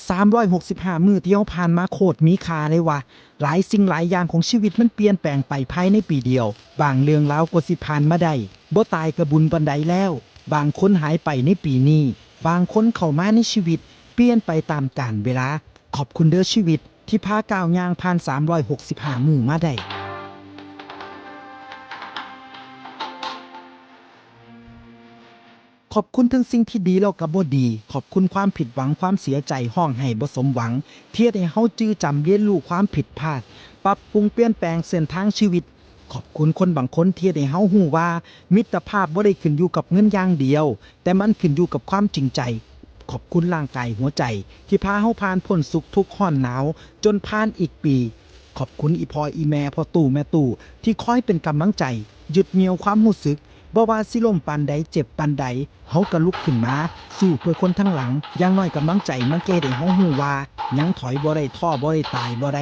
ສາມຮ້ອຍຫົກສິບຫ້າມື້ທີ່ເຮົາຜ່ານມາໂຄດມີຄ່າເລີຍວ່າ. ຫຼາຍສິ່ງຫຼາຍຢ່າງຂອງຊີວິດມັນປ່ຽນແປງໄປພາຍໃນປີດຽວ. ບາງເລື່ອງລາວກວ່າຊິຜ່ານມາໄດ້, ບໍ່ຕາຍກະບຸນປານໃດແລ້ວ. ບາງຄົນຫາຍໄປໃນປີນີ້, ບາງຄົນເຂົ້າມາໃນຊີວິດ, ປ່ຽນໄປຕາມການເວລາ. ຂອບຄຸນເດີຊີວິດທີ່ພາກ້າວຍ່າງຜ່ານສາມຮ້ອຍຫົກສິບຫ້າມື້ມາໄດ້. ຂອບຄຸນເຖິງສິ່ງທີ່ດີແລ້ວກະບໍ່ດີ, ຂອບຄຸນຄວາມຜິດຫວັງ, ຄວາມເສຍໃຈ, ຮ້ອງໄຫ້ບໍ່ສົມຫວັງ, ທີ່ເຮັດໃຫ້ເຮົາຈື່ຈຳ, ຮຽນຮູ້ຄວາມຜິດພາດ, ປັບປຸງປ່ຽນແປງເສັ້ນທາງຊີວິດ. ຂອບຄຸນຄົນບາງຄົນທີ່ເຮັດໃຫ້ເຮົາຮູ້ວ່າ ມິດຕະພາບບໍ່ໄດ້ຂຶ້ນຢູ່ກັບເງິນຢ່າງດຽວ, ແຕ່ມັນຂຶ້ນຢູ່ກັບຄວາມຈິງໃຈ. ຂອບຄຸນຮ່າງກາຍຫົວໃຈ ທີ່ພາເຮົາຜ່ານພົ້ນສຸກທຸກຮ້ອນໜາວ ຈົນຜ່ານອີກປີ. ຂອບຄຸນອີ່ພໍ່ອີ່ແມ່, ພໍ່ຕູ້ແມ່ຕູ້ ທີ່ຄອຍເປັນກຳລັງໃຈ, ຍຶດໜ່ຽວຄວາມຮູ້ສຶກ. ບໍ່ວ່າຊິລົ້ມປານໃດ, ເຈັບປານໃດ, ເຮົາກະລຸກຂຶ້ນມາ ສູ້ເພື່ອຄົນທາງຫຼັງ. ຢ່າງໜ້ອຍກຳລັງໃຈມັນກະເຮັດໃຫ້ເຮົາຮູ້ວ່າ ຍັງຖອຍບໍ່ໄດ້, ທໍ້ບໍ່ໄດ້, ຕາຍບໍ່ໄດ້.